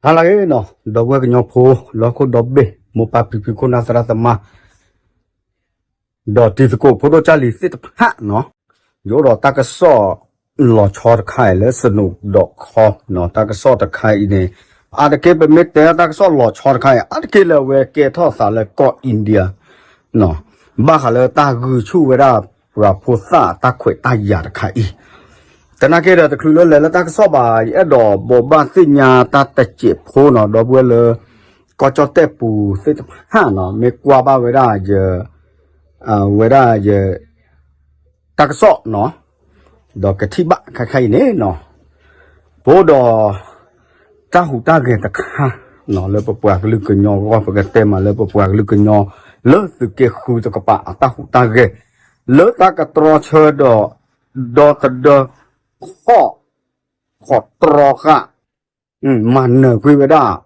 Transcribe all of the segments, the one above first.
ဟါလၢအဂ့ၤနီၤ, ဒီပုၢ်ဝဲၢ်ကညီဖိ လၢဟီၣ်ခိၣ်ဒီဘ့ၣ် မိၢ်ပၢ်ဖံဖု ခိၣ်နၢ်သရၣ်သမါ ဒီးတံၤသကိးဖိဒိၣ်ကၢ်လံၤသ့ၣ်တဖၣ်နီၤ, ယအိၣ်ဒီးတၢ်ကစီၣ်လီၤဆီတခါအံၤလၢ စနိးဒီးခီနီၤ, တၢ်ကစီၣ်တခါအံၤန့ၣ် အါတက့ၢ်ပမ့ၢ်တဲတၢ်ကစီၣ်လီၤဆီတခါအံၤ အါတက့ၢ်လၢအဝဲကဲထီၣ်သးလၢကီၢ် India နီၤ, ဘၣ်ဃးလၢတၢ်ဂုာ်ဆူၣ်ဝဲဒၣ် ပှၤဖိသၣ်တၢ်ခွဲးတၢ်ယာ်တခါအံၤ သနာ်က့ဒီး တချုးလၢလဲၤလၢတၢ်ကစီၣ်ဘၣ် ယအဲၣ်ဒိးဘိးဘၣ်သ့ၣ်ညါတၢ်တစဲးဖိနီၤ, ဒီပုၢ်ဝဲၢ်လၢ ကီၢ်ကၠီၣ်တဲၣ်ပူၤသ့ၣ်တဖၣ်နီၤ, မ့ၢ်ကွၢ်ဘၣ်ဝဲဒၣ်ယ ဝဲဒၣ်ယ တၢ်ကစီၣ်နီၤ, ဒီးကထံၣ်ဘၣ်ခဲခါအံၤန့ၣ်နီၤ, ပအိၣ်ဒီး တၢ်ဟူးတၢ်ဂဲၤတခါနီၤ, လၢပပှၤကလုာ်ကညီအဂီၢ် ပကတဲမးလၢပပှၤကလုာ်ကညီ လၢသုးက့ဃုတကပၤအတၢ်ဟူးတၢ်ဂဲၤ လၢတၢ်ကတြီဆၢဒီး ဒီသဒၢ ခီၣ် ခီၣ်တြီဃာ် မၤနၢၤကွံာ်ဝဲဒၣ်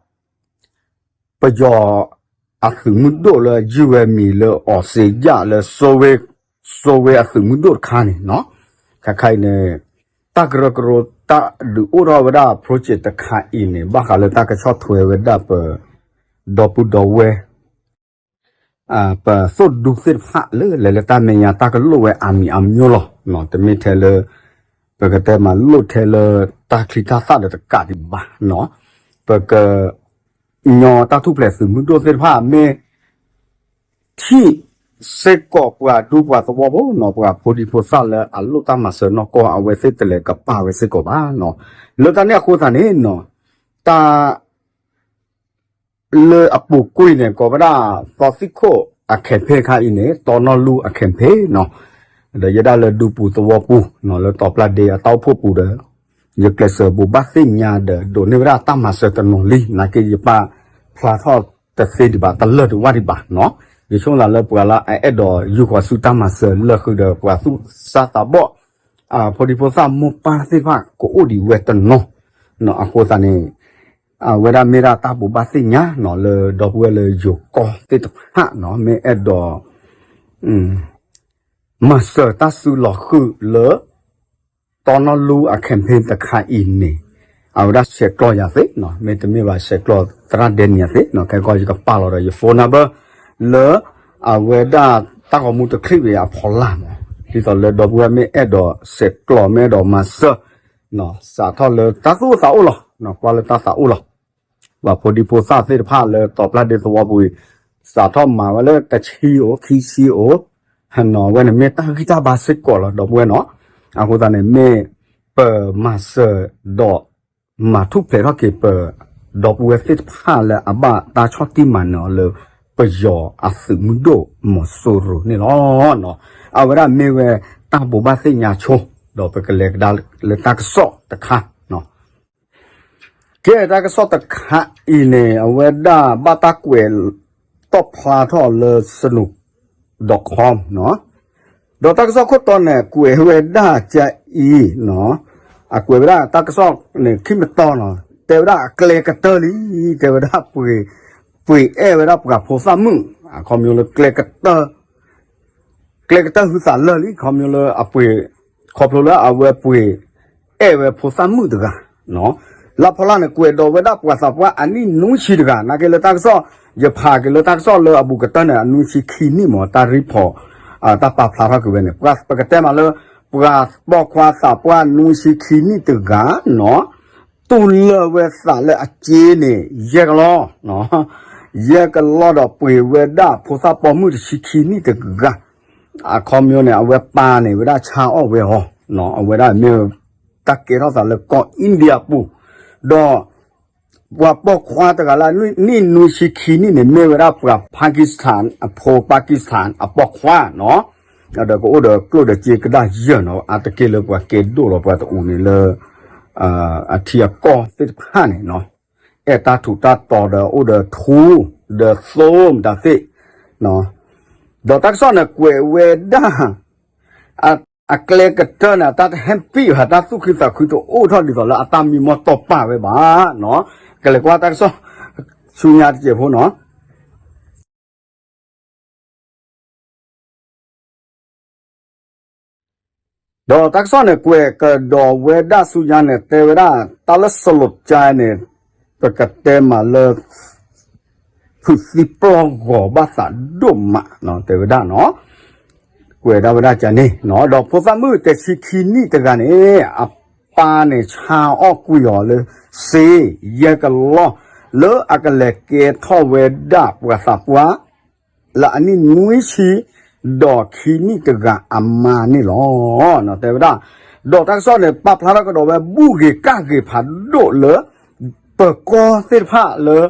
ပယီၤအသုးမုၢ်ဒိၣ်လၢယုၢ်ဝဲမံၤလၢအီၤစ့ယၣ်လၢ စိဝ့အသုးမုၢ်ဒိၣ်တခါန့ၣ်နီၤ, ခဲခါအံၤန့ၣ် တၢ်ကရၢကရိတၢ်ဒုးအိၣ်ထီၣ်ဝဲဒၣ် project တခါအံၤန့ၣ် ဘၣ်ဃးလၢတၢ်ကဆီၣ်ထွဲဝဲဒၣ်ပ ဒီပုၢ်ဒီဝဲၢ် ပသိၣ်ဒူသ့ၣ်တဖၣ်လၢလဲၤလၢတၢ်မဲာ်ညါ တၢ်ကလိၣ်ဝဲအါမံၤအါမံၤလီၤ. တမ့ၢ်ထဲလၢ ပကတဲမးလိၣ်ထဲလၢတၢ်ချံတၢ်သၣ်ဒီးတကးဒံးဘၣ်နီၤ, ပကညီတၢ်ထူၣ်ဖျဲးသုးမုၢ်ဒိၣ်သ့ၣ်တဖၣ်မ့ၢ် ထံၣ်စ့ၢ်ကီးပှၤဒူပှၤသဝီဖိနီၤ, ပှၤဖိဒံဖိသၣ်လၢအလိၣ်တၢ်မၤစၢၤနီၢ်ကီၢ် အဝဲသ့ၣ်တလဲၤကပာ်ဝဲစ့ၢ်ကီးဘၣ်နီၤ. လၢတၢ်န့ၣ်အဃိသတးန့ၣ်နီၤ, တၢ် လၢအပူၤကွံာ်န့ၣ် ကိးဝဲဒၣ် သီသံၣ်ခိၣ်အ campaign ခါအံၤန့ၣ် တီနီၢ်လူအ campaign နီၤ, ဒီးယဲဒၣ်လၢဒူပူၤသဝီပူၤနီၤ လၢတီၤပျၢ်ဒ့အတၢ်အိၣ်ဖှိၣ်ပူၤဒီး ယကျဲးစၢးဘိးဘၣ်သ့ၣ်ညါဒီး ဒိးန့ၢ်ဝဲဒၣ်တၢ်မၤစၢၤတနီၤလံ နာ်က့ယပာ်ဖျါထီၣ်တသ့ဒံးဘၣ် တလၢာ်ဒံးဝၣ်ဒံးဘၣ်နီၤ, ယဆိကမိၣ်သးလၢပှၤလၢအအဲၣ်ဒိးယူၢ်ဃီၤဆူတၢ်မၤစၢၤလၢဃုာ်ဒီးပှၤသူၣ်စၢ်သးဘီၣ် ဖိဒံဖိသၣ်မိၢ်ပၢ်သ့ၣ်တဖၣ်ကအိၣ်ဒံးဝဲတနီၤ, အဃိသတးန့ၣ် အဝဲဒၣ်မ့ၢ်ဒၣ်တၢ်ဘိးဘၣ်သ့ၣ်ညါနီၤ လၢဒီပုၢ်ဝဲၢ်လၢယိၤကီၢ်သ့ၣ်တဖၣ်နီၤ မ့ၢ်အဲၣ်ဒိး မၤစၢၤတၢ်စုလီၤဃုာ်လၢ တီနီၢ်လူအ campaign တခါအံၤန့ၣ် အဝဲဒၣ်ဆဲးကျိးယၤသ့နီၤ မ့တမ့ၢ်ဘၣ်ဆဲးကျိးသရၣ်ဒဲနံၤယၤသ့နီၤ ခဲကီၢ်ယကပာ်လီၤဒီးယ phone number လၢ အဝဲဒၣ်တၢ်ဂီၤမူတချံးဝံၤအဖီလာ်နီၤ ဒ်သိးလၢဒီပုၢ်ဝဲၢ်မ့ၢ်အဲၣ်ဒိးဆဲးကျိး မ့ၢ်အဲၣ်ဒိးမၤစၢၤ စးထီၣ်လၢတၢ်သူၣ်အိၣ်သးအိၣ်လီၤ ကွၢ်လၢတၢ်သးအိၣ်လီၤ ပှၤဖိဒံဖိသၣ်သ့ၣ်တဖၣ်လၢတီၤပျၢ်ဒ့သဝီပူၤအံၤ စးထီၣ်မၤဝဲလၢတဆံအိၣ် ခံဆံအိၣ် ဟဲနီၤ အဝဲန့ၣ်မ့ၢ်တၢ်ဂံၢ်တၢ်ဘါစ့ၢ်ကီးလီၤ ဒီပုၢ်ဝဲၢ်နီၤ အဃိသတးန့ၣ် မ့ၢ်ပမၤစၢၤဒီး မၤထူၣ်ဖျဲးထီၣ်က့ၤပ ဒီပုၢ်ဝဲၢ်သ့ၣ်တဖၣ်လၢအဘၣ်တၢ်ဆီၣ်တံၢ်မၤနၢၤအီၤလၢ ပယီၤအသုးမုၢ်ဒိၣ်မီၤစိရိၤန့ၣ်လီၤ. အဝဲဒၣ်မ့ၢ်ဝဲတၢ်ဘိးဘၣ်သ့ၣ်ညါဆိ ဒီးပကလဲၤကဒါလၢတၢ်ကစီၣ်တခါ ကဲတၢ်ကစီၣ်တခါအံၤန့ၣ် အဝဲဒၣ်ဘၣ်တၢ်ကွဲး တီၣ်ဖျါထီၣ်လၢ စနိး dot com နီၤ, ဒီးတၢ်ကစီၣ်ခိၣ်တီန့ၣ် ကွဲးဝဲဒၣ်ကအံၤနီၤ, အကွဲးဝဲဒၣ်တၢ်ကစီၣ်န့ၣ် ခံမတီၤနီၤ, တဲဝဲဒၣ်အကျဲကတၢၢ်လံ, တဲဝဲဒၣ်ပှ့ၤ, ပှ့ၤအဲၣ်ဝဲဒၣ်ပှၤဖိသၣ်မုၣ်, အခီပညီလၢကျဲကတၢၢ် ကျဲကတၢၢ်ဟုသးလၢာ်လံ ခီပညီလၢအပှ့ၤ, ခီဖျိလၢအဝဲပှ့ၤအဲၣ်ဝဲဖိသၣ်မုၣ်တဂၤ, လၢဖီလာ်န့ၣ် ကွဲးဒီးဝဲဒၣ်ပှၤသးပှၢ်အနံၣ်နွံဆံတဂၤ, နာ်က့လၢတၢ်ကစီၣ်, ယဖးက့ၤလၢတၢ်ကစီၣ်လၢအဘူးကတၢၢ်န့ၣ် အနွံဆံခံနံၣ်မ့ၢ် တၢ် report, တၢ်ပာ်ဖျါထီၣ်က့ၤဝဲန့ၣ် ပကတဲမးလၢ ပှၤပိာ်ခွါသးပှၢ်နွံဆံခံနံၣ်တဂၤနီၤ, တူၢ်လၢာ်ဝဲသးလၢအစ့န့ၣ် ယဲၢ်ကလီၢ်, ယဲၢ်ကလီၢ်ဒီးပှ့ၤဝဲဒၣ်ဖိသၣ်ပိာ်မုၣ်တဆံခံနံၣ်တဂၤ, အခီပညီန့ၣ် အဝဲပၢ်န့ၣ် ဝဲဒၣ်ဆါအီၣ်ဝဲအီၤ, အဝဲဒၣ်မ့ၢ်တၢ်ကဲထီၣ်သးလၢကီၢ် India ပူၤ, ဒီး ပှၤပိာ်ခွါတဂၤလၢနံၣ်နွံဆံခံနံၣ်န့ၣ် မ့ၢ်ဝဲဒၣ်ပှၤ Pakistan အဖိ Pakistan အပိာ်ခွါနီၤ, ဒီးကအိၣ်ဒီးကျိၣ်ဒီးစ့ကဒါယၢၢ်နီၤ, အါတက့ၢ်လၢပှၤကဲဒိၣ်လီၤပှၤတအူးန့ၣ်လၢ အထံအကီၢ်သ့ၣ်တဖၣ်န့ၣ်နီၤ, အဲၣ်တၢ်ထူးတၢ်တီၤဒီးအိၣ်ဒီးထူ ဒီးသိမတၤသ့ၣ်, ဒီးတၢ်ကစီၣ်န့ၣ်ကွဲးဝဲဒၣ် အကျဲကတၢၢ်န့ၣ် တၢ်တဟဲပံၣ်ဘၣ် တၢ်သူၣ်ခုသးခုတအိၣ်ထီၣ်ဒ်သိးလၢအတၢ်မံမီၢ်တီၢ်ပာ်ဝဲဘၣ်နီၤ, ကလဲၤကွၢ်တၢ်ကစီၣ်ဆူညါတစဲးဖိနီၤ ဒီးတၢ်ကစီၣ်န့ၣ် ကွဲးကဒီးဝဲဒၣ်ဆူညါန့ၣ် တဲဝဲဒၣ် တၢ်လၢစလိးကါန့ၣ် ပကတဲမးလၢ ဖုးသံပျီၢ်ဂီၤဘၣ်သးဒိၣ်မး တဲဝဲဒၣ်နီၤ, ကွဲးဒၣ်ဝဲဒၣ်ကန့ၣ်နီၤ, ဒီးဖိသၣ်မုၣ်တဆံခံနံၣ်တဂၤန့ၣ် အပၢ်န့ၣ်ဆါအီၣ်ကွံာ်အီၤလၢစ့ ယဲၢ်ကလီၢ် လၢအကလဲၤကဲထီၣ်ဝဲဒၣ်ပှၤသးပှၢ် လၢအနံၣ်နွံဆံ ဒီးခံနံၣ်တဂၤအမါန့ၣ်လီၤ. တဲဝဲဒၣ်, ဒီးတၢ်ကစီၣ်န့ၣ် ပာ်ဖျါထီၣ်ကဒီးဝဲဘူၣ်ဂ့ၤကၣ်ဂ့ၤဖးဒိၣ်လၢ ပၢၤကီၢ်သ့ၣ်တဖၣ်လၢ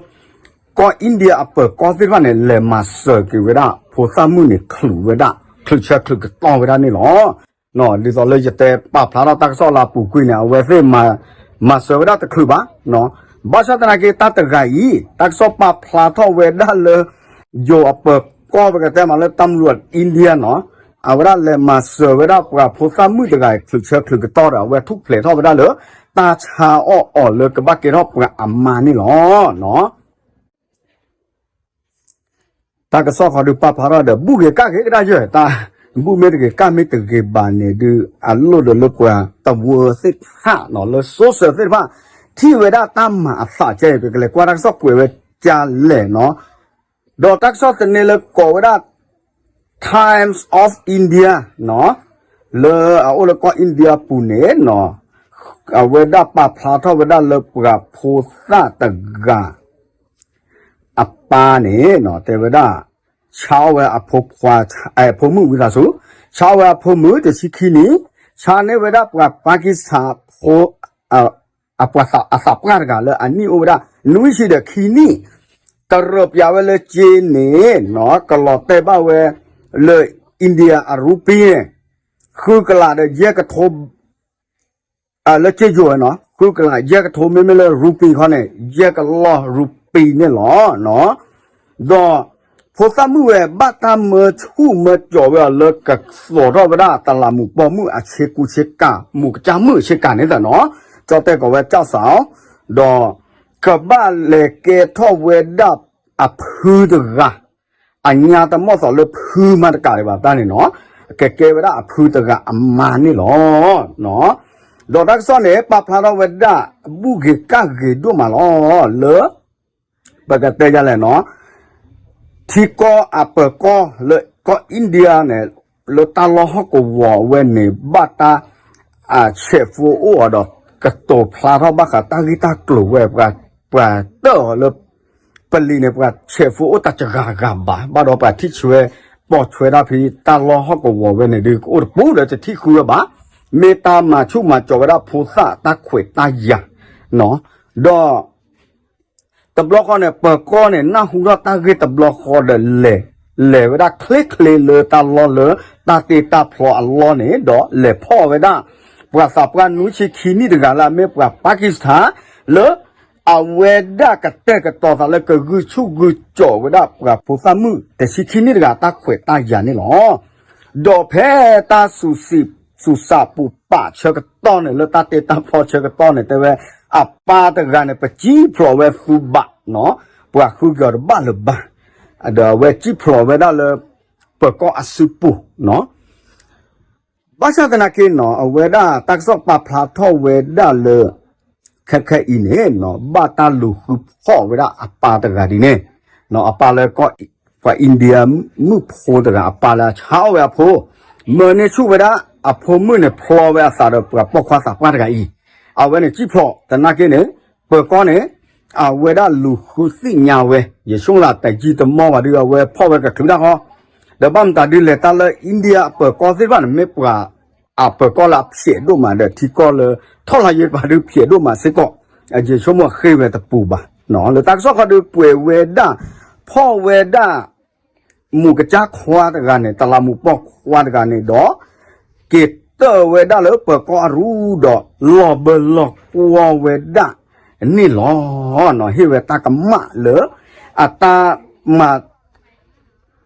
ကီၢ် India အပၢၤကီၢ်သ့ၣ်တဖၣ်န့ၣ် လဲၤမၤစၢၤက့ၤဝဲဒၣ် ဖိသၣ်မုၣ်န့ၣ် ချုးဝဲဒၣ် ချုးဆၢချုးကတီၢ်ဝဲဒၣ်န့ၣ်လီၤ. ဒ်သိးလၢယတဲပာ်ဖျါထီၣ်တၢ်ကစီၣ်လၢအပူၤကွံာ်န့ၣ် အဝဲသ့ၣ်မၤစၢၤဝဲဒၣ်တချုးဘၣ်. ဘၣ်ဆၣ်သနာ်က့တၢ်တဂၤအံၤ တၢ်ကစီၣ်ပာ်ဖျါထီၣ်ဝဲဒၣ်လၢ ယိၤအပၢၤကီၢ် ပကတဲမးလၢ ตำรวจ India နီၤ, အဝဲဒၣ်လဲၤမၤစၢၤဝဲဒၣ်ပှၤဖိသၣ်မုၣ်တဂၤအံၤ ချုးဆၢချုးကတီၢ်ဒီး အဝဲထူၣ်ဖျဲးထီၣ်ဝဲဒၣ်လၢ တၢ်ဆါအီၣ်အီၤလၢကဘၣ်ကဲထီၣ်ပှၤအမါန့ၣ်လီၤ. တၢ်ကစီၣ်ဃီဒုးပာ်ဖျါထီၣ်ဒီး ဘူၣ်ဂ့ၤကၣ်ဂ့ၤကဒါယဲၢ်, တၢ်ဘူၣ်မ့ၢ်တဂ့ၤ ကၣ်မ့ၢ်တဂ့ၤဘၣ်န့ၣ်ဒုး အလိၣ်ဒီးလၢပှၤတဝၢသ့ၣ်တဖၣ်နီၤ လၢ social သ့ၣ်တဖၣ် ထံၣ်ဝဲဒၣ်တၢ်မၤအသးကဲအံၤ ပကလဲၤကွၢ်တၢ်ကစီၣ်ကွဲးဝဲကလဲၣ်နီၤ, ဒီးတၢ်ကစီၣ်တန့ၢ်လၢကိးဝဲဒၣ် Times of India နီၤ, လၢအအိၣ်လၢကီၢ် India ပူၤန့ၣ်နီၤ, အဝဲဒၣ်ပာ်ဖျါထီၣ်ဝဲဒၣ်လၢပှၤဖိသၣ်တဂၤ အပၢ်န့ၣ်နီၤ တဲဝဲဒၣ် ဆါအီၣ်ဝဲအဖိခွါ အဖိမုၣ်ဝံသးစူၤ, ဆါအီၣ်ဝဲအဖိမုၣ်တဆံခံနံၣ်, ဆါန့ၢ်ဝဲဒၣ်ပှၤ Pakistan ဖိ အပှၤသး အသးပှၢ်တဂၤလၢအနံၣ်အိၣ်ဝဲဒၣ် နွံဆံဒီးခံနံၣ်, တရၢပၠးဝဲလၢစ့န့ၣ်နီၤ ကလီၤတဲာ်ဘၣ်ဝဲလၢ India အ rupee န့ၣ် ဃုကလးဒီးယဲၢ်ကထိ လၢစ့ယိၤဝဲနီၤ ဃုကလးယဲၢ်ကထိ မ့မ့ၢ်လၢ rupee ခီန့ၣ် ယဲၢ်ကလီၢ် rupee န့ၣ်လီၤ. ဒီးဖိသၣ်မုၣ်ဝဲ ဘၣ်တၢ်မၢဆူၣ်မၢကၠီၤဝဲအီၤလၢကသိးထီၣ်ဝဲဒၣ် တလးမူးပီၢ်မုၣ်အဆ့ကူဆ့ကၤ မူးကစၢ်မုၣ်ဆ့ကၤန့ၣ်သနီၤ ကၠီတဲကိးဝဲကၠီစး, ဒီးကဘၣ်လဲၤကဲထီၣ်ဝဲဒၣ်အဖုတဂၤ အညါတမီၢ်သိးလၢဖုမၤတကးဒံးဘၣ်တၢ်န့ၣ်နီၤ, ကကဲဝဲဒၣ်အဖုတဂၤအမါန့ၣ်လီၤ. ဒီးတၢ်ကစီၣ်န့ၣ် ပာ်ဖျါထီၣ်ဝဲဒၣ် ဘူၣ်ဂ့ၤကၣ်ဂ့ၤဒိၣ်မးလီၤ လၢ ပကတဲယလဲၣ်နီၤ, ထံကီၢ်အပၢၤကီၢ်လၢကီၢ် India န့ၣ် လၢတၢ်လီၢ်ဟီၣ်ကဝီၤဝဲန့ၣ် ဘၣ်တၢ်အဆဲးဖိအိၣ်အီၤဒီး ကတိၤဖျါထီၣ်ဘၣ်ဃးတၢ်ဂ့ၢ်တၢ်ကျိၤဝဲ ပှၤတၢၢ်အီၤလၢ ပလံၤန့ၣ် ပှၤဆဲးဖိအိၣ်တၢ်တဂၤဂၤဘၣ်, ဘၣ်ဒီးပှၤထံၣ်ဆွဲပိာ်ဆွဲဒၣ်ဖဲတၢ်လီၢ်ဟီၣ်ကဝီၤဝဲန့ၣ်ဒုး ကအိၣ်တပူၤဒီးတထံၣ်ဃုဝဲဘၣ်, မ့ၢ်တၢ်မၤဆူၣ်မၤကၠီၤဝဲဒၣ်ဖိသၣ်တၢ်ခွဲးတၢ်ယာ်နီၤ, ဒီး တဘျီဃီန့ၣ် ပၢၤကီၢ်န့ၣ် နၢ်ဟူထီၣ်တၢ်ဂ့ၢ်တဘျီဃီဒီးလဲၤ, လဲၤဝဲဒၣ်ချ့ချ့လၢတၢ်လီၢ်လၢ တၢ်တ့တၢ်ဖျီအလီၢ်န့ၣ် ဒီးလဲၤဖီၣ်ဝဲဒၣ် ပှၤသးပှၢ်နွံဆံခံနံၣ်တဂၤလၢအမ့ၢ်ပှၤ Pakistan လၢ အဝဲဒၣ်ကတဲာ်ကတီၤသးလၢကဂုာ်ဆူၣ်ဂုာ်ကၠီၤဝဲဒၣ်ပှၤဖိသၣ်မုၣ်တဆံခံနံၣ်တဂၤတၢ်ခွဲးတၢ်ယာ်န့ၣ်လီၤ. ဒီးဖဲတၢ်စူၤစံး စူၤစးပူၤပာ်ဆၢကတီၢ်န့ၣ် လၢတၢ်တ့တၢ်ဖျီဆၢကတီၢ်န့ၣ် တဲဝဲ အပၢ်တဂၤန့ၣ် ပစံၣ်ဖျိးဝဲသူဘၣ်နီၤ, ပှၤဃုက့ၤအီၤတဘၣ်လၢၤဘၣ်, ဒီးအဝဲစံၣ်ဖျိးဝဲဒၣ်လၢ ပၢၤကီၢ်အစုပူၤနီၤ ဘၣ်ဆၣ်သနာ်က့နီၤ အဝဲဒၣ်တၢ်ကစီၣ်ပာ်ဖျါထီၣ်ဝဲဒၣ်လၢ ခဲခဲအံၤန့ၣ်နီၤ ဘၣ်တၢ်လူၤဃုဖီၣ်ဝဲဒၣ်အပၢ်တဂၤဒ်န့ၣ်နီၤ, အပၢ်လၢ ပှၤ India မုၣ်ဖိတဂၤ အပၢ်လၢအဆါအီၣ်ဝဲအဖိ, မၢန့ၢ်ဆူၣ်ဝဲဒၣ်အဖိမုၣ်န့ၣ် ဖျီဝဲအသးဒီးပှၤပိာ်ခွါသးပှၢ်တဂၤအံၤ, အဝဲန့ၣ်စံၣ်ဖျိးသနာ်က့န့ၣ် ပၢၤကီၢ်န့ၣ် အဝဲဒၣ်လူၤဃုသ့ၣ်ညါဝဲ ယဆိကမိၣ်တယံာ်တမီၢ်ဘၣ်ဒုး အဝဲဖီၣ်ဝဲကချုးတၢ်ဃီ, ဒီးဘၣ်မတၤဒုးလဲၤတၢ်လၢ India အပၢၤကီၢ်သ့ၣ်တဖၣ်န့ၣ် မ့ၢ်ပှၤ အပၢၤကီၢ်လၢအဖျဲးဒိၣ်မးဒီးထံကီၢ်လၢ ထီၣ်လၢယဲၢ်တပၤဒုးဖျဲးဒိၣ်မးစ့ၢ်ကီး, ယဆိကမိၣ်ဃ့ဝဲတပူၤဘၣ်, လၢတၢ်ကစီၣ်ခီဒုးကွဲးဝဲဒၣ် ဖီၣ်ဝဲဒၣ် မူးကစၢ်ခွါတဂၤန့ၣ် တလးမူးပီၢ်ခွါတဂၤန့ၣ်ဒီး က့ၤတၢၢ်ဝဲဒၣ်လၢပၢၤကီၢ်အရူဒီး လီၤဘၢလီၤကွီၢ်ဝဲဒၣ်န့ၣ်လီၤ. ဟ့ၣ်ဝဲတၢ်ကမၣ်လၢ အတၢ်မၤ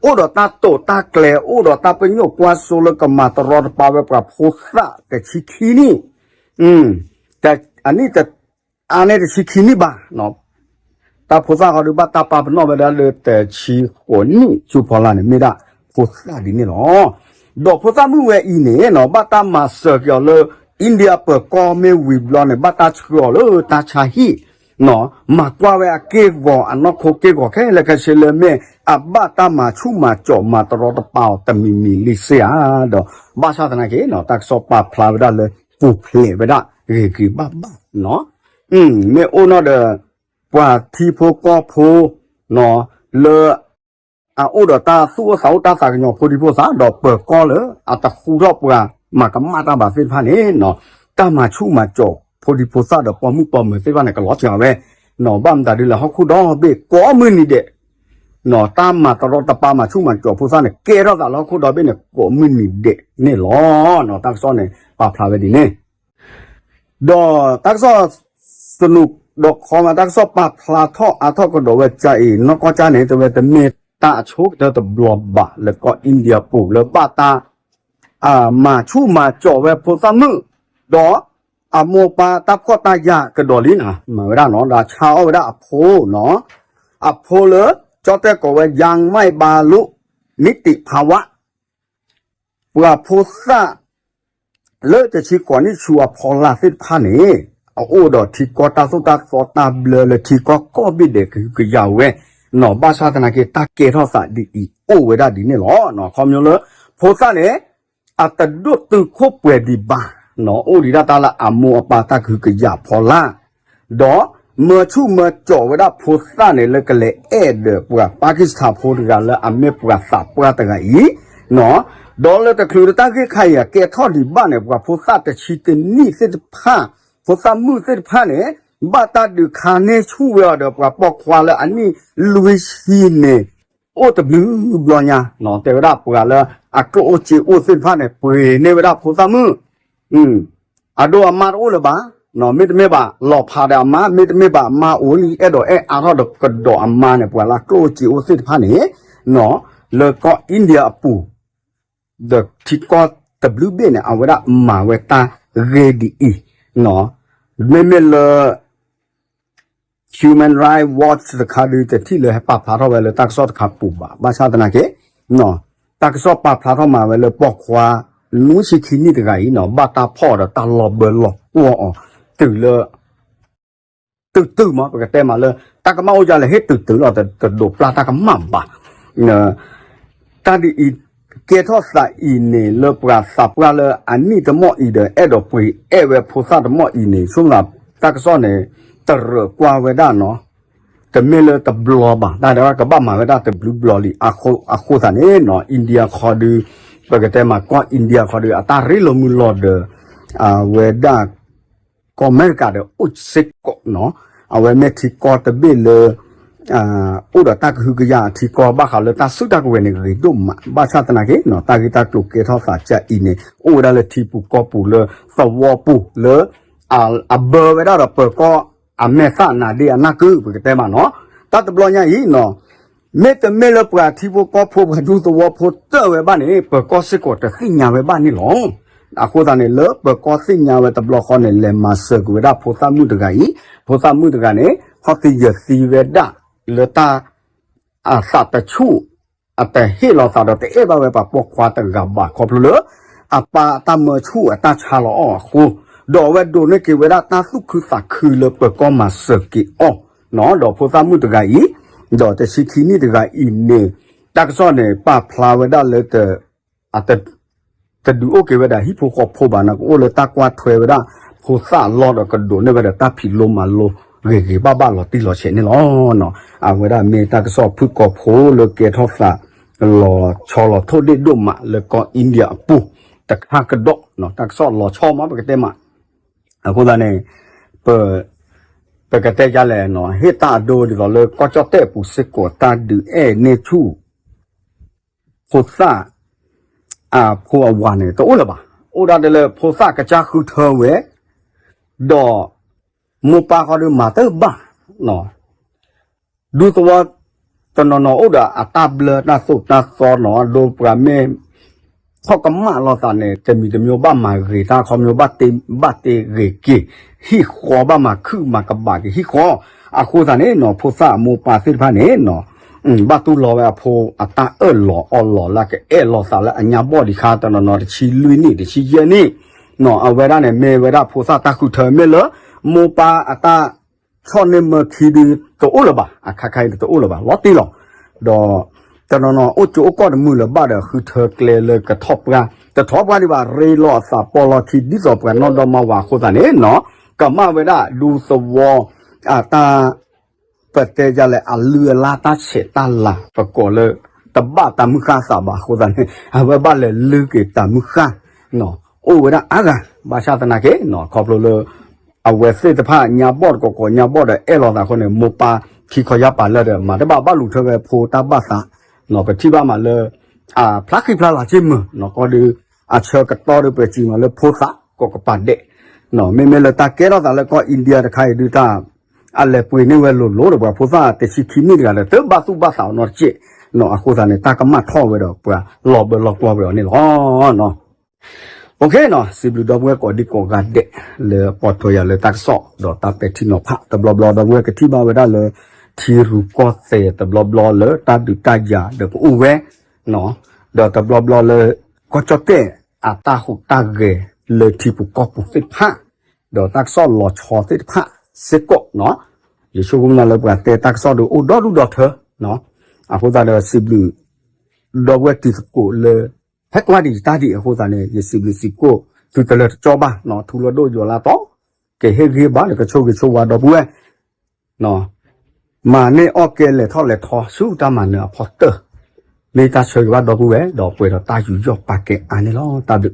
အိၣ်ဒီးတၢ်တိာ်တၢ်ကျဲၤ အိၣ်ဒီးတၢ်ပညိၣ်ကွၢ်စိလၢကမၤတရီတပါဝဲပှၤဖိသၣ်တဆံခံနံၣ်, အနံၣ်တ အါန့ၢ်တဆံခံနံၣ်ဘၣ်, တၢ်ဖိသၣ်ဃီဒုးဘၣ်တၢ်ပာ်ပနီၣ်ဝဲဒၣ်လၢတဆံဃိးနံၣ်ဆူဖီလာ်န့ၣ် မ့ၢ်ဒၣ်ဖိသၣ်ဒ်န့ၣ်လီၤ. ဒီးဖိသၣ်မုၣ်ဝဲအံၤန့ၣ်နီၤ ဘၣ်တၢ်မၤစၢၤက့ၤအီၤလၢ India ပၢၤကီၢ်မ့ၢ်ဝံၤဘျီန့ၣ် ဘၣ်တၢ်ဆှၢအီၤလၢတၢ်ဆါဟံၣ် မၤကွၢ်ဝဲအက့ၢ်ဂီၤ အနီၢ်ခိက့ၢ်ဂီၤခဲလၢာ်ခဲဆ့လၢမ့ၢ် အဘၣ်တၢ်မၤဆူၣ်မၤစီၤမၤတရီတပါအီၤတမံၤမံၤလံစ့ဧါဒီး ဘၣ်ဆၣ်သနာ်က့ တၢ်ကစီၣ်ပာ်ဖျါဝဲဒၣ်လၢ ပူၤဖျဲးဝဲဒၣ်ဂ့ၤဂ့ၤဘၣ်ဘၣ်နီၤ မ့ၢ်အိၣ်နီၢ်ဒီး ပှၤထံဖိကီၢ်ဖိ လၢ အအိၣ်ဒီးတၢ်သူၣ်အိၣ်သးအိၣ်တၢ်သးကညီၤဖိဒံဖိသၣ် ဒီးပၢၤကီၢ်လၢအတဃူထီၣ်ပှၤမၤကမၣ်တၢ်ဘၣ်သ့ၣ်တဖၣ်န့ၣ် တၢ်မၤဆူၣ်မၤစီၤဖိဒံဖိသၣ်ဒီးပိာ်မုၣ်ပိာ်မၢၤသ့ၣ်တဖၣ်န့ၣ် ကလီၤစှၤဝဲ ဘၣ်မတၤဒ်လဲၣ် ဟီၣ်ခိၣ်ဒီဘ့ၣ်ကိးမုၢ်နံၤဒဲး တၢ်မၤတရီတပါမၤဆူၣ်မၤစီၤဖိသၣ်န့ၣ် ကဲထီၣ်သးလၢဟီၣ်ခိၣ်ဒီဘ့ၣ်န့ၣ် ကိးမုၢ်နံၤဒဲးန့ၣ်လီၤ. တၢ်ကစီၣ်န့ၣ် ပာ်ဖျါဝဲဒ်န့ၣ် ဒီးတၢ်ကစီၣ် သနူးဒီးခီမး တၢ်ကစီၣ်ပာ်ဖျါထီၣ်အါထီၣ်ကဒီးဝဲကၠါအံၤ နီၢ်ကီၢ်ကၠါန့ၣ် တဝဲတမ့ၢ်တၢ်အဆိကတၢၢ်တဘျီဘၣ် လၢကီၢ် India ပူၤလၢဘၣ်တၢ် မၤဆူၣ်မၤစီၤဝဲဖိသၣ်မုၣ် ဒီးအမိၢ်ပၢ်တၢ်ဖှီၣ်တၢ်ယာ်ကဒီးလံနၤ မၤဝဲဒၣ်နီၤ ဒီးဆါအီၣ်ဝဲဒၣ်အဖိနီၤ အဖိလၢ ကၠီၣ်တဲၣ်ကိးဝဲ ယါမၢၣ်ဘါလိၣ် နံၣ်တံးဖးဝါ ပှၤဖိသၣ် လၢတဆံဃိးနံၣ်ဆူအဖီလာ်သ့ၣ်တဖၣ်န့ၣ် အအိၣ်ဒီးထံကီၢ်တၢ်သိၣ်တၢ်သီတၢ်ဘျၢလၢထံကီၢ်ကိးဘ့ၣ်ဒဲးကဟုကယာ်ဝဲ နီၤ ဘၣ်ဆၣ်သနာ်က့ တၢ်ကဲထီၣ်သးဒ်အံၤအိၣ်ဝဲဒၣ်ဒ်န့ၣ်လီၤ. ခီဖျိလၢ ဖိသၣ်န့ၣ် အတဒိၣ်တုာ်ခိၣ်ပှဲၤဒံးဘၣ် နီၤ အိၣ်ဒံးဒၣ်တၢ်လၢအမိၢ်အပၢ်တၢ်ကဟုကယာ်ဖီလာ် ဒီးမၢဆူၣ်မၢစီၤဝဲဒၣ်ဖိသၣ်န့ၣ် လၢကလဲၤအဲၣ်ဒီးပှၤပၢ်ကံၢ်စထၢဖိတဂၤလၢအမ့ၢ်ပှၤသးပှၢ်တဂၤအံၤ ဒီးလၢတချုးလၢတၢ်ဂ့ၢ်ခါအံၤအကဲထီၣ်ဒံးဘၣ်န့ၣ် ပှၤဖိသၣ်တဆံတနံၣ်သ့ၣ်တဖၣ် ဖိသၣ်မုၣ်သ့ၣ်တဖၣ်န့ၣ် ဘၣ်တၢ်ဒုးခါန့ၢ်ဆူၣ်ဝဲအီၤဒီးပှၤပိာ်ခွါလၢအနံၣ်လွံၢ်ဆံန့ၣ် အိၣ်တဘျုးဘျီညါ တဲဝဲဒၣ်ပှၤလၢအကျိၣ်အိၣ်စ့အိၣ်သ့ၣ်တဖၣ်န့ၣ် ပှ့ၤန့ၢ်ဝဲဒၣ်ဖိသၣ်မုၣ် အဒိအမါတအိၣ်လၢၤဘၣ်, မ့တမ့ၢ်ဘၣ် လီၤဖးဒီးအမါ မ့တမ့ၢ်ဘၣ်အမါအိၣ်လံ အဲၣ်ဒိးအဲၣ်အါထီၣ်ဒီးကဒီးအမါန့ၣ် ပှၤလၢအကျိၣ်အိၣ်စ့အိၣ်သ့ၣ်တဖၣ်န့ၣ် လၢကီၢ် India အပူၤ ဒီးထံကီၢ်တဘျုးဘ့ၣ်န့ၣ် အဝဲဒၣ်မၤဝဲတၢ်ဂ့ၢ်ဒ်အံၤ, မ့မ့ၢ်လၢ Human Rights Watch တခါဒုး တထံၣ်လၢဟဲပာ်ဖျါထီၣ်ဝဲလၢတၢ်ကစီၣ်တခါပူၤဘၣ်. ဘၣ်ဆၣ်သနာ်က့ တၢ်ကစီၣ်ပာ်ဖျါထီၣ်မၤဝဲလၢပိာ်ခွါ နွံဆံခံနံၣ်တဂၤအံၤ ဘၣ်တၢ်ဖီၣ်အီၤဒီးတၢ်လီၤဘၢလီၤကွီၢ်အီၤ တုၤလၢ တုၤတုၤမး ပကတဲမးလၢ တၢ်ကမၣ်အိၣ်ဒ်လဲၣ် ဟ့ၣ်တုၤတုၤလီၤ တဒိးပျၢ်တၢ်ကမၣ်ဘၣ်. တၢ်ဒ်အံၤ ကဲထီၣ်သးအံၤန့ၣ် လၢပှၤသးပှၢ်လၢအနံၣ်တမီၢ်အံၤဒီး အဲၣ်ဒိးပှ့ၤအဲၣ်ဝဲဖိသၣ်တမီၢ်အံၤန့ၣ် ဆိမိၣ်သး တၢ်ကစီၣ်န့ၣ် တရၢးကွၢ်ဝဲဒၣ်နီၤ, တမ့ၢ်လၢတဘျီဘၣ် တၢ်ဒဲးဘၣ်ကဘၣ်မၤဝဲဒၣ်တဘျုးဘျီလံ အဃိသတးန့ၣ်နီၤ India ခီဒု ပကတဲမးကီၢ် India ခီဒု အတၢ်ရ့လိာ်မုာ်လိာ်ဒီး အဝဲဒၣ် ကီၢ်အမဲရကၤဒီးအိၣ်စ့ၢ်ကီးနီၤ, အဝဲမ့ၢ်ထံကီၢ်တဘ့ၣ်လၢ အိၣ်ဒီးတၢ်ကဟုကယာ်အထံကီၢ် ဘၣ်ဃးလၢတၢ်စုတၢ်ကဝဲၤန့ၣ် ဂ့ၤဒိၣ်မး ဘၣ်ဆၣ်သနာ်က့နီၤ တၢ်ဂ့ၢ်တၢ်ကျိၤကဲထီၣ်သးကအံၤန့ၣ် အိၣ်ဝဲဒၣ်လၢထံပူၤကီၢ်ပူၤလၢသဝီပူၤလၢ အဘၢဝဲဒၣ်ဒီးပၢၤကီၢ်အမဲာ်သၣ်နၤဒ့အနၢ်ကု ပကတဲမးနီၤ, တၢ်တဘျီညါအံၤနီၤ မ့တမ့ၢ်လၢပှၤထံဖိကီၢ်ဖိ ပှၤဒူသဝီဖိတၢၢ်ဝဲဘၣ်န့ၣ် ပၢၤကီၢ်စ့ၢ်ကီးတသ့ၣ်ညါဝဲဘၣ်န့ၣ်လီၤ. အဃိသတးန့ၣ် လၢပၢၤကီၢ်သ့ၣ်ညါဝဲတဘျီဃီန့ၣ် လဲၤမၤစၢၤက့ၤဝဲဒၣ်ဖိသၣ်မုၣ်တဂၤအံၤ, ဖိသၣ်မုၣ်တဂၤန့ၣ် ဟီၣ်သံယၢၤသံဝဲဒၣ်လၢတၢ် အသးတဆူၣ် အတဟ့ၣ်လီၤသးဒီးတအဲၣ်ဘၣ်ဝဲပှၤပိာ်ခွါတဂၤဘၣ် ခီဖျိလၢ အပၢ်အတၢ်မၢဆူၣ်အတၢ်ဆါလီၤအီၤအဃိ, ဒီးအဝဲဒိးန့ၢ်က့ၤဝဲဒၣ်တၢ်သူၣ်ခုသးခုလၢပၢၤကီၢ်မၤစၢၤက့ၤအီၤ, ဒီးဖိသၣ်မုၣ်တဂၤအံၤ, ဒီးတဆံခံနံၣ်တဂၤအံၤန့ၣ် တၢ်ကစီၣ်န့ၣ် ပာ်ဖျါဝဲဒၣ်လၢ တဒုးအိၣ်က့ၤဝဲဒၣ်ဟံၣ်ဖိဃီဖိဘၣ်နီၤ ကအိၣ်လၢတၢ်ကွၢ်ထွဲဝဲဒၣ် ဖိသၣ်အလီၢ်ဒီးကဒိးန့ၢ်ဝဲဒီးတၢ်ဖံးလိမၤလိ ဂ့ၤဂ့ၤဘၣ်ဘၣ်လီၤတံၢ်လီၤဆဲးန့ၣ်လီၤ. အဝဲဒၣ်မ့ၢ်တၢ်ကစီၣ်ဖုၣ်ကိာ်ဖိလၢကဲထီၣ်သး လီၤဆီလီၤထိၣ်ဒ့ၣ်ဒိၣ်မးလၢကီၢ် India အပူၤ တခါကဒီး တၢ်ကစီၣ်လီၤဆီမး ပကတဲမး အဃိသတးန့ၣ် ပ ပကတဲယါလဲၣ်နီၤ ဟ့ၣ်တၢ်အဒိဒ်သိးလၢကီၢ်ကၠီၣ်တဲၣ်အပူၤစ့ၢ်ကီး တၢ်ဒုးအဲၣ်န့ၢ်ဆူၣ် ဖိသၣ် အဖိအဝၤန့ၣ် တအိၣ်လၢၤဘၣ်. အိၣ်ဒၣ်ဒ်လၢဖိသၣ်ကစၢ်ဃုထၢဝဲ ဒီး မိၢ်ပၢ်ဃီဒီးမၤတဘၣ် ဒူသဝီ တနီၤနီၤအိၣ်ဒီးအတၢ်ဘျၢတၢ်သိၣ်တၢ်သီနီၤ ဒိပှၤမ့ၢ် ဖီၣ်ကမၣ်လိာ်သးန့ၣ် တမံၤတမံၤဘၣ်မၤဂ့ၤတၢ်ခီ မ့ၢ်ဘၣ်တ့ ဘၣ်တ့ဂ့ၤက့ၤ ဟံၣ်ဃီ ဘၣ်မၤခုၣ်မၤကဘၣ်က့ၤဟံၣ်ဃီ အဃိသတးန့ၣ်နီၤ ဖိသၣ်အမိၢ်ပၢ်သ့ၣ်တဖၣ်န့ၣ်နီၤ ဘၣ်တူၢ်လီၤဝဲအဖိအတၢ်အၢၣ်လီၤအီလီၤလၢကအဲၣ်လိာ်သးလၢအညါဘီၣ်ဒံးခါ တနီၤနီၤတဆံလွံၢ်နံၣ် တဆံယဲၢ်နံၣ် အဝဲဒၣ်န့ၣ် မ့ၢ်ဝဲဒၣ်ဖိသၣ်တၢ်ဃုထၢ မ့ၢ်လၢ မိၢ်ပၢ်အတၢ် ဆီၣ်န့ၢ်မၢခံဒုတအိၣ်လၢၤဘၣ်, အခါခါအံၤတအိၣ်လၢၤဘၣ် လီၤတံၢ်လီၤ. ဒီးတနီၤနီၤအိၣ်ကၠိအိၣ်ကီၢ်တမုာ်လၢၤဘၣ်ဒီး ဃုထၢကျဲလၢကထီၣ်ပှၢ်, တထီၣ်ပှၢ်ဒံးဘၣ် ရ့လီၤအသးပီၢ်လီၢ်ခံ ဒ်သိးပှၤနီၢ်ဒီမါဝၤအဃိသတးန့ၣ်နီၤ, ကမၣ်ဝဲဒၣ်ဒူသဝီ အတၢ် ပတဲယလဲၣ် အလုၢ်အလၢ်တၢ်ဆဲးတၢ်လၤ ပကိးလၢ တဘၣ်တၢ်မုၢ်ဃၢ်သးဘၣ်အဃိသတးန့ၣ် အဝဲဘၣ်လဲၤလုၢ်က့ၤတၢ်မုၢ်ဃၢ် အိၣ်ဝဲဒၣ်အါဂၤ ဘၣ်ဆၣ်သနာ်က့နီၤ ခီဖျိလၢ အဝဲသ့ၣ်တဖၣ် ညါဘီၣ်တကိးကိးညါဘီၣ်ဒီးအဲၣ်လိာ်သးအဃိန့ၣ် မိၢ်ပၢ်ခံခီယါပာ်လၢာ်ဒီး မၤတဘၣ်ဘၣ်လူၤထွဲဝဲဖိတၢ်ဘၣ်သး, ပထံၣ်ဘၣ်မးလၢ အဖျါဃံဖျါလၤက့မုာ်နီၤ ကီၢ်ဒု အဆၢကတီၢ်ဒီးပစံးမးလၢဖိသၣ်ကိးကပၤဒဲး, မ့မ့ၢ်လၢတၢ်ကဲထီၣ်သးလၢကီၢ် India တခါအံၤဒုတၢ် အလဲၤပှ့ၤန့ၢ်ဝဲလိၤလိၤဒီးပှၤဖိသၣ်တဆံခံနံၣ်တဂၤဒီး တဘၣ်သူၣ်ဘၣ်သးနီတစဲး, အဃိသတးန့ၣ် တၢ်ကမၣ်ထီၣ်ဝဲဒီးပှၤလီၤဘၢလီၤကျိၤဝဲအီၤန့ၣ်လီၤ. စံးဘျုးဒီပုၢ်ဝဲၢ်ကိးဒံကိးဂၤဒဲး လၢပိာ်ထွဲယၤလၢတၢ်ကစီၣ်ဒီးတၢ်ပဲာ်ထံနီၤဖး တဘျီဘျီဒီပုၢ်ဝဲၢ်ကထံၣ်ဘၣ်ဝဲဒၣ်လၢ ထံရူၢ်ကီၢ်သဲးတဘျီဘျီလၢတၢ်ဒုးတၢ်ယၤဒီးကအိၣ်ဝဲ ဒီးတဘျီဘျီလၢ ကီၢ်ကၠီၣ်တဲၣ် အတၢ်ဟူးတၢ်ဂဲၤလၢထံပူၤကီၢ်ပူၤသ့ၣ်တဖၣ် ဒီးတၢ်ကစီၣ်လီၤဆီသ့ၣ်တဖၣ်စ့ၢ်ကီးနီၤ, ယဆိကမိၣ်လၢပှၤတဲတၢ်ကစီၣ်ဒုးအိၣ်ဒီဒူၣ်ဒီထၢ အဃိသတးဒီးစံးဘျုး ဒီပုၢ်ဝဲၢ်တံၤသကိးလၢ ဟဲကွၢ်ဒံးယတၢ်ဒံးအဃိသတးန့ၣ် ယစံးဘျုးစံးဖှိၣ်သုတလၢာ်တကၠီဘၣ်နီၤ, ထူလီၤဒိၣ်ယိာ်လါတီၤ ကဟ့ၣ်ဂံၢ်ဘါလၢကဆိၣ်ဂ့ၤဆိၣ်ဝါဒီပုၢ်ဝဲၢ် မၤန့ၢ်အီၣ်ကဲလဲၤထီၣ်လဲၤထီဆူတၢ်မၤနၢၤအဖီတၢၢ်, မ့ၢ်တၢ်ဆၢဂ့ၤဘၣ်ဒီပုၢ်ဝဲၢ် ဒီးပှဲၤဒီးတၢ်ယူးယီၣ်ပာ်ကဲအါန့ၣ်လီၤ. တၢ်ဘျုး